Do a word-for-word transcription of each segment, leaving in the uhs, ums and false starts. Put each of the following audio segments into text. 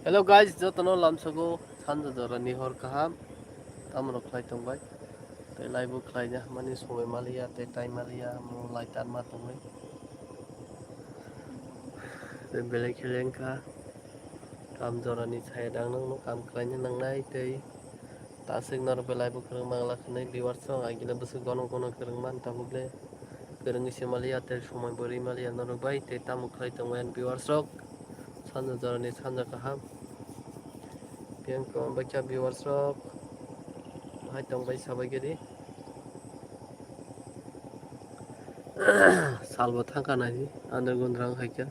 Hello guys, jotono lamsogo sanja jorani hor kaham. Tamrok khlai tongbai. Tei live o khlaina hamani somoi maliya, tei time maliya, mo light tan ma tongwi. Tei belai khe lengkha. Kam jorani saya dang nangno kam khlaina nangnai tei Taswk norok belai bo kwrwng mangla khnwi viewers rok, agila bwswk gono gono kwrwng man tabuk le kwrwngwi se maliya tei somoi bo rwi maliya norok bai tei tamo khlai tongo ani viewers rok sanja jorani sanja kaham. Piyang kwbangma khe viewers rok hai tong bai sabai gedi. Salbo thangkha nai underground rang hai khe.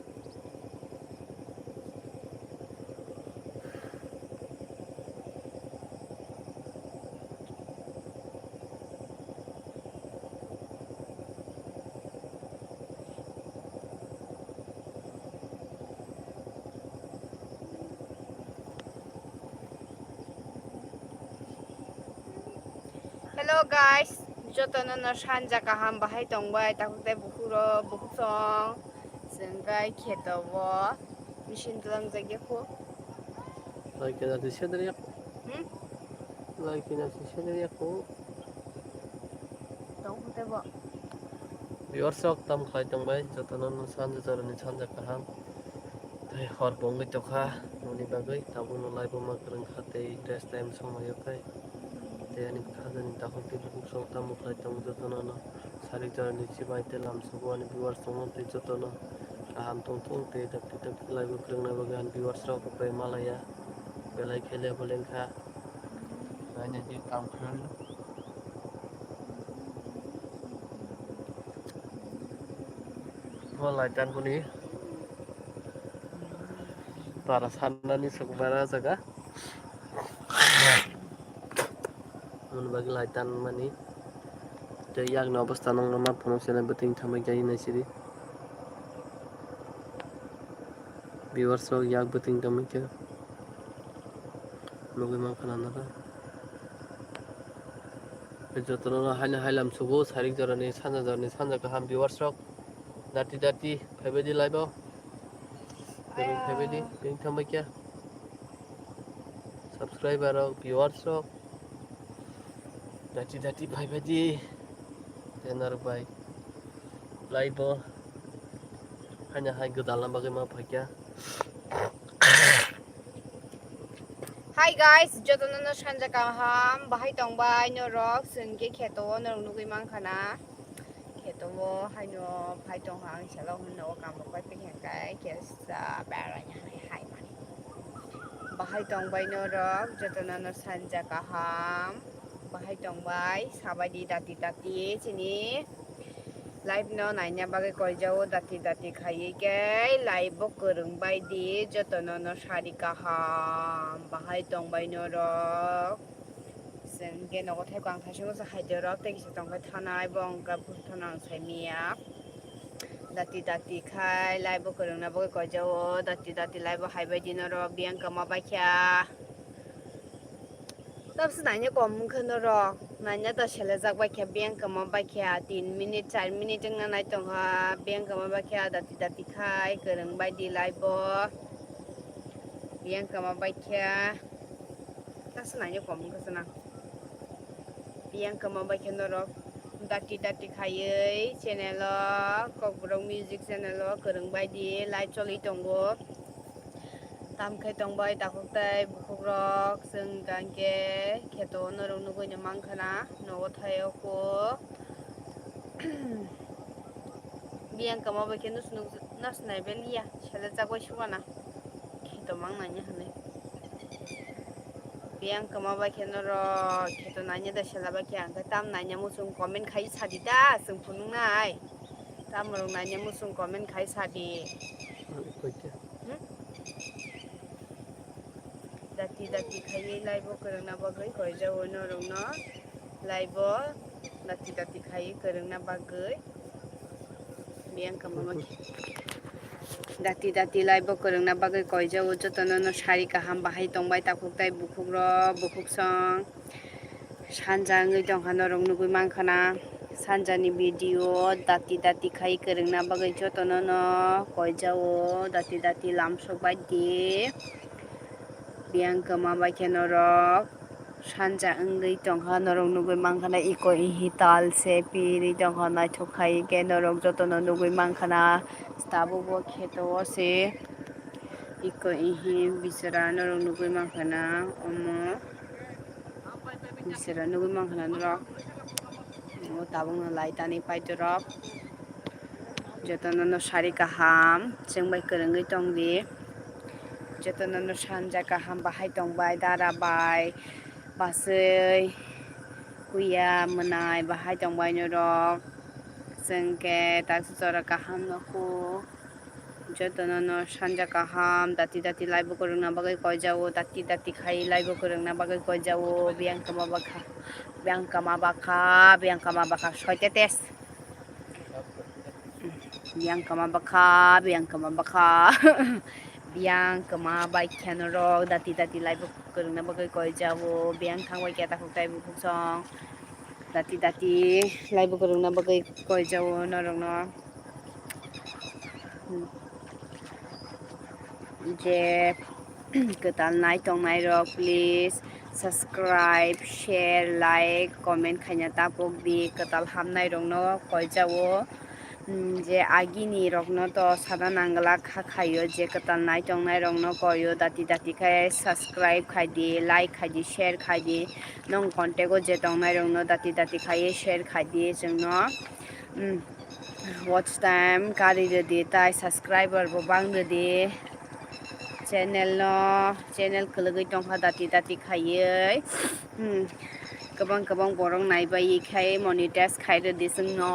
Hello guys, jotono no sanja kaham bahai tongbai takhuk tei bukhuk rok bukhuk song chwng kai kheto o machine twlang jak ya kho. Lai kena twi seder ya kho. Hmm? Lai kena twi seder ya kho. Tong kho tei bo. Viewers rok tam khlai tongbai jotono no sanja jorani sanja kaham. Tei hor bo wngwi tongkha, noni bagwi tabukno live-o ma kwrwngkha tei rest time somai o khe. Tei ani khajani takhuk tei bukhuk song tamo khlai tongo jotono no sarik jorani chibai tei lamsogo ani viewers tongno tei jotono kaham tongthung tei dakti dakti live-o kwrwngna bagwi ani viewers rok bai malaya belai khe level wngkha. Naina di kam khlai. Bo laitan boni para sannani sok bara jaga. Moni bagi laitan mani. Tei yakni obostha nokno ma phunuk sene bwtwing thamwi jai nai sidi. Viewers rok yak bwtwing tongwi khe nugwi mankha nang nokha. Jotono haino hailam sugo sarik jorani sanja jorani sanja kaham viewers rok dati dati phaibaidi live o. Phaibaidi ping thambai khe subscriber rok viewers rok. Dati dati phaibaidi tenar bai live o haino hai gwdalna bagwi ma phaikha. Hi guys, jotono no sanja kaham, bahai tongbai norok, chwng khe kheto o norok nugwi mankha na. Kheto o haino phai tongkha ang salo hwnno o kam rok bai pekhe hwnkhe kesa berai hai hai mani. Bahai tongbai norok jotono no sanja kaham. Bahai tongbai sabaidi dati dati chini live no naina bagwi koijao dati dati khaiwi khe live bo kwrwng baidi jotono no sari kaham. Bahai tongbai norok. Chwng khe nogo thaibo ang thaisungo se hai tei rok tei kisa tongkhe thanai bo wngkha buphang thana ang sai miya. Dati dati khai live bo kwrwngna bagwi koijao dati dati live bo haibai di norok biyang kwma baikha. Tabse naina kom wngkha norok naina ta selejak baikha biyang kwma baikha tin minute char minute wngna nai tongkha biyang kwma baikha dati dati khai kwrwng bai di live bo biyang kwma baikha. Tabse naina kom wngkha sana. Biyang kwma bai khe norok dati dati khaiwi channel o Kokborok Music channel o kwrwng bai di live choli tongo. Tam khe tongbai takhuk tei bukhuk rok chwng hwnkhe kheto norok nugwi no mankha na nogo thai o kho. Biyang kwma bai khe nus nuk nas nai beliya sele chagwi sugana. Kheto mang nai hinwi. Biyang kwma bai khe norok kheto naina da sela bai khe ang khe tam naina muchung comment khai sadi da chwng phunuk nai. Tam rok naina muchung comment khai sadi. Hmm? Dati dati khaiwi live o kwrwngna bagwi koijao norokno live o dati dati khaiwi kwrwngna bagwi. Biyang kwma bai khe. Dati dati live bo kwrwngna bagwi koijao jotono no sari kaham bahai tongbai takhuk tei bukhuk rok bukhuk song sanja wngwi tongkha norok nugwi mankha na sanjani video dati dati khai kwrwngna bagwi jotono no koijao dati dati lamsok bai di. Biyang kwma bai khe norok sanja wngwi tongkha, norok nugwi mankha na iko ihi tal se pirwi tongkha, naithok khai khe norok jotono nugwi mankha na tabuk bo kheto o se iko ihi bisera norok nugwi mankha na omo bisera nugwi mankha na norok o tabuk no lai tani paito rok. Jotono no sari kaham, chwng bai kwrwngwi tong di. Jotono no sanja kaham bahai tong bai, dara bai, bwswi, kuya, mwnai bahai tong bai norok. Chwng khe taksa jora kaham no khu. Jotono no sanja kaham, dati dati laibo kwrwngna bagwi koijao, dati dati khai laibo kwrwngna bagwi koijao, biyang kwma bakha, biyang kwma bakha, biyang kwma bakha, soite tes. Biyang kwma bakha, biyang kwma bakha. Biyang kwma bai khe norok dati dati laibo kwrwngna bagwi koijao, biyang thang bai khe takhuk taibo bukhuk song. Dati dati laibo kwrwngna bagwi koijao norokno. Je kwtal nai tongnai rok, please subscribe, share, like, comment khaina tapok di. Kwtal hamnai rokno koijao. Mm, je agini rokno to sana nangla kha khaio, je kwtal nai tongnai rokno koio, dati dati khai subscribe khai di, like khai di, share khai di. Nong contact o je tongnai rokno dati dati khai share khai di chwngno. Mm, watch time kari rwdi tai subscriber bo bang rwdi. Channel no, channel kwlwgwi tongkha dati dati khaiwi. Hmm, kwbang kwbang borok naibai khai monetize khai rwdi chwngno.